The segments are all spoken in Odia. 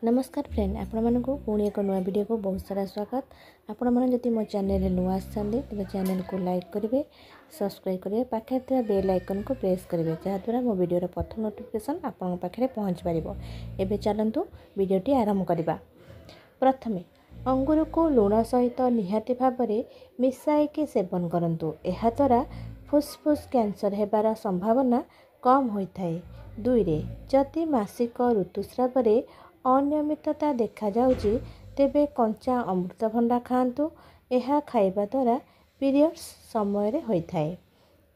ନମସ୍କାର ଫ୍ରେଣ୍ଡ, ଆପଣମାନଙ୍କୁ ପୁଣି ଏକ ନୂଆ ଭିଡ଼ିଓକୁ ବହୁତ ସାରା ସ୍ୱାଗତ। ଆପଣମାନେ ଯଦି ମୋ ଚ୍ୟାନେଲରେ ନୂଆ ଆସିଛନ୍ତି, ତେବେ ଚ୍ୟାନେଲକୁ ଲାଇକ୍ କରିବେ, ସବସ୍କ୍ରାଇବ୍ କରିବେ, ପାଖରେ ଥିବା ବେଲ୍ ଆଇକନ୍କୁ ପ୍ରେସ୍ କରିବେ, ଯାହାଦ୍ୱାରା ମୋ ଭିଡ଼ିଓର ପ୍ରଥମ ନୋଟିଫିକେସନ୍ ଆପଣଙ୍କ ପାଖରେ ପହଞ୍ଚି ପାରିବ। ଏବେ ଚାଲନ୍ତୁ ଭିଡ଼ିଓଟି ଆରମ୍ଭ କରିବା। ପ୍ରଥମେ ଅଙ୍ଗୁରକୁ ଲୁଣ ସହିତ ନିହାତି ଭାବରେ ମିଶାଇକି ସେବନ କରନ୍ତୁ। ଏହାଦ୍ୱାରା ଫୁସ୍ଫୁସ୍ କ୍ୟାନ୍ସର ହେବାର ସମ୍ଭାବନା କମ୍ ହୋଇଥାଏ। ଦୁଇରେ, ଯଦି ମାସିକ ଋତୁସ୍ରାବରେ ଅନିୟମିତତା ଦେଖାଯାଉଛି, ତେବେ କଞ୍ଚା ଅମୃତଭଣ୍ଡା ଖାଆନ୍ତୁ। ଏହା ଖାଇବା ଦ୍ୱାରା ପିରିୟଡ଼୍ସ ସମୟରେ ହୋଇଥାଏ।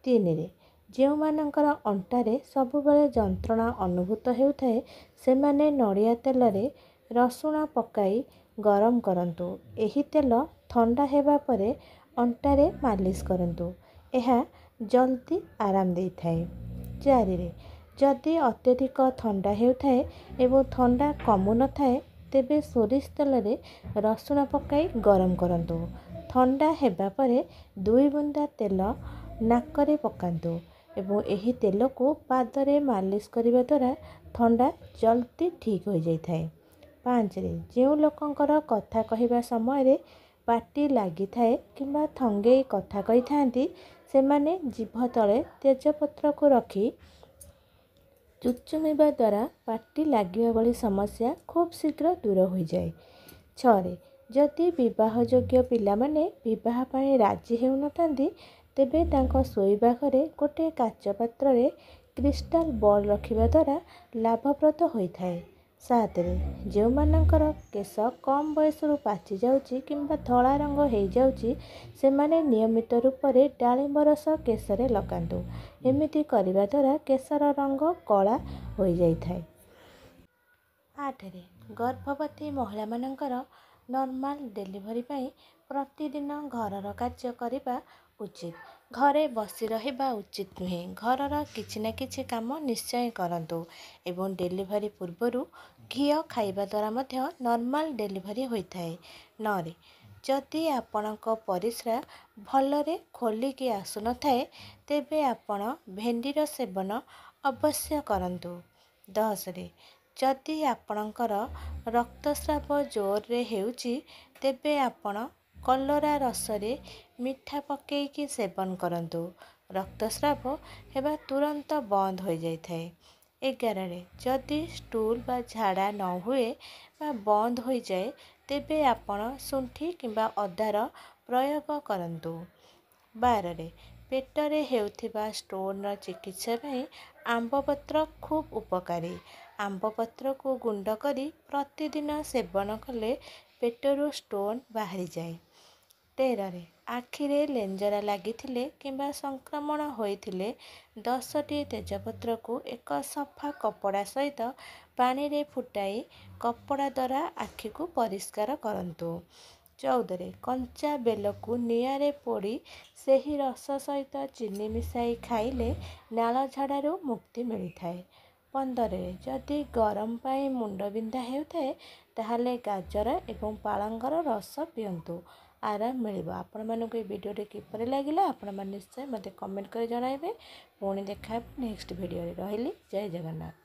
ତିନିରେ, ଯେଉଁମାନଙ୍କର ଅଣ୍ଟାରେ ସବୁବେଳେ ଯନ୍ତ୍ରଣା ଅନୁଭୂତ ହେଉଥାଏ, ସେମାନେ ନଡ଼ିଆ ତେଲରେ ରସୁଣ ପକାଇ ଗରମ କରନ୍ତୁ। ଏହି ତେଲ ଥଣ୍ଡା ହେବା ପରେ ଅଣ୍ଟାରେ ମାଲିସ କରନ୍ତୁ। ଏହା ଜଲ୍ଦି ଆରାମ ଦେଇଥାଏ। ଚାରିରେ, ଯଦି ଅତ୍ୟଧିକ ଥଣ୍ଡା ହେଉଥାଏ ଏବଂ ଥଣ୍ଡା କମୁନଥାଏ, ତେବେ ସୋରିଷ ତେଲରେ ରସୁଣ ପକାଇ ଗରମ କରନ୍ତୁ। ଥଣ୍ଡା ହେବା ପରେ 2 ବୁନ୍ଦା ତେଲ ନାକରେ ପକାନ୍ତୁ ଏବଂ ଏହି ତେଲକୁ ପାଦରେ ମାଲିସ କରିବା ଦ୍ୱାରା ଥଣ୍ଡା ଜଲ୍ଦି ଠିକ୍ ହୋଇଯାଇଥାଏ। ପାଞ୍ଚରେ, ଯେଉଁ ଲୋକଙ୍କର କଥା କହିବା ସମୟରେ ପାଟି ଲାଗିଥାଏ କିମ୍ବା ଥଙ୍ଗେଇ କଥା କହିଥାନ୍ତି, ସେମାନେ ଜିଭ ତଳେ ତେଜପତ୍ରକୁ ରଖି ଚୁଚୁମିବା ଦ୍ୱାରା ପାଟି ଲାଗିବା ଭଳି ସମସ୍ୟା ଖୁବ୍ ଶୀଘ୍ର ଦୂର ହୋଇଯାଏ। ଛଅରେ, ଯଦି ବିବାହ ଯୋଗ୍ୟ ପିଲାମାନେ ବିବାହ ପାଇଁ ରାଜି ହେଉନଥାନ୍ତି, ତେବେ ତାଙ୍କ ଶୋଇବା ଘରେ ଗୋଟିଏ କାଚ ପାତ୍ରରେ କ୍ରିଷ୍ଟାଲ ବଲ୍ ରଖିବା ଦ୍ୱାରା ଲାଭପ୍ରଦ ହୋଇଥାଏ। ସାତରେ, ଯେଉଁମାନଙ୍କର କେଶ କମ୍ ବୟସରୁ ପାଚି ଯାଉଛି କିମ୍ବା ଧଳା ରଙ୍ଗ ହେଇଯାଉଛି, ସେମାନେ ନିୟମିତ ରୂପରେ ଡାଳିମ୍ବ ରସ କେଶରେ ଲଗାନ୍ତୁ। ଏମିତି କରିବା ଦ୍ୱାରା କେଶର ରଙ୍ଗ କଳା ହୋଇଯାଇଥାଏ। ଆଠରେ, ଗର୍ଭବତୀ ମହିଳାମାନଙ୍କର ନର୍ମାଲ ଡେଲିଭରି ପାଇଁ ପ୍ରତିଦିନ ଘରର କାର୍ଯ୍ୟ କରିବା ଉଚିତ। ଘରେ ବସି ରହିବା ଉଚିତ ନୁହେଁ। ଘରର କିଛି ନା କିଛି କାମ ନିଶ୍ଚୟ କରନ୍ତୁ ଏବଂ ଡେଲିଭରି ପୂର୍ବରୁ ଘିଅ ଖାଇବା ଦ୍ୱାରା ମଧ୍ୟ ନର୍ମାଲ ଡେଲିଭରି ହୋଇଥାଏ। ନଅରେ, ଯଦି ଆପଣଙ୍କ ପରିସ୍ରା ଭଲରେ ଖୋଲିକି ଆସୁନଥାଏ, ତେବେ ଆପଣ ଭେଣ୍ଡିର ସେବନ ଅବଶ୍ୟ କରନ୍ତୁ। ଦଶରେ, ଯଦି ଆପଣଙ୍କର ରକ୍ତସ୍ରାବ ଜୋରରେ ହେଉଛି, ତେବେ ଆପଣ କଲରା ରସରେ ମିଠା ପକାଇକି ସେବନ କରନ୍ତୁ। ରକ୍ତସ୍ରାବ ହେବା ତୁରନ୍ତ ବନ୍ଦ ହୋଇଯାଇଥାଏ। ଏଗାରରେ, ଯଦି ଷ୍ଟୁଲ୍ ବା ଝାଡ଼ା ନ ହୁଏ ବା ବନ୍ଦ ହୋଇଯାଏ, ତେବେ ଆପଣ ଶୁଣ୍ଠି କିମ୍ବା ଅଦାର ପ୍ରୟୋଗ କରନ୍ତୁ। ବାରରେ, ପେଟରେ ହେଉଥିବା ଷ୍ଟୋନ୍ର ଚିକିତ୍ସା ପାଇଁ ଆମ୍ବ ପତ୍ର ଖୁବ୍ ଉପକାରୀ। ଆମ୍ବ ପତ୍ରକୁ ଗୁଣ୍ଡ କରି ପ୍ରତିଦିନ ସେବନ କଲେ ପେଟରୁ ଷ୍ଟୋନ୍ ବାହାରିଯାଏ। ତେରରେ, ଆଖିରେ ଲେଞ୍ଜରା ଲାଗିଥିଲେ କିମ୍ବା ସଂକ୍ରମଣ ହୋଇଥିଲେ 10ଟି ତେଜପତ୍ରକୁ ଏକ ସଫା କପଡ଼ା ସହିତ ପାଣିରେ ଫୁଟାଇ କପଡ଼ା ଦ୍ୱାରା ଆଖିକୁ ପରିଷ୍କାର କରନ୍ତୁ। ଚଉଦରେ, କଞ୍ଚା ବେଲକୁ ନିଆଁରେ ପୋଡ଼ି ସେହି ରସ ସହିତ ଚିନି ମିଶାଇ ଖାଇଲେ ନାଳ ଝାଡ଼ାରୁ ମୁକ୍ତି ମିଳିଥାଏ। ପନ୍ଦରରେ, ଯଦି ଗରମ ପାଇଁ ମୁଣ୍ଡ ବିନ୍ଧା ହେଉଥାଏ, ତାହେଲେ ଗାଜର ଏବଂ ପାଳଙ୍ଗର ରସ ପିଅନ୍ତୁ, ଆରାମ ମିଳିବ। ଆପଣମାନଙ୍କୁ ଏ ଭିଡ଼ିଓଟି କିପରି ଲାଗିଲା, ଆପଣମାନେ ନିଶ୍ଚୟ ମୋତେ କମେଣ୍ଟ କରି ଜଣାଇବେ। ପୁଣି ଦେଖା ହେବ ନେକ୍ସଟ ଭିଡ଼ିଓରେ। ରହିଲି, ଜୟ ଜଗନ୍ନାଥ।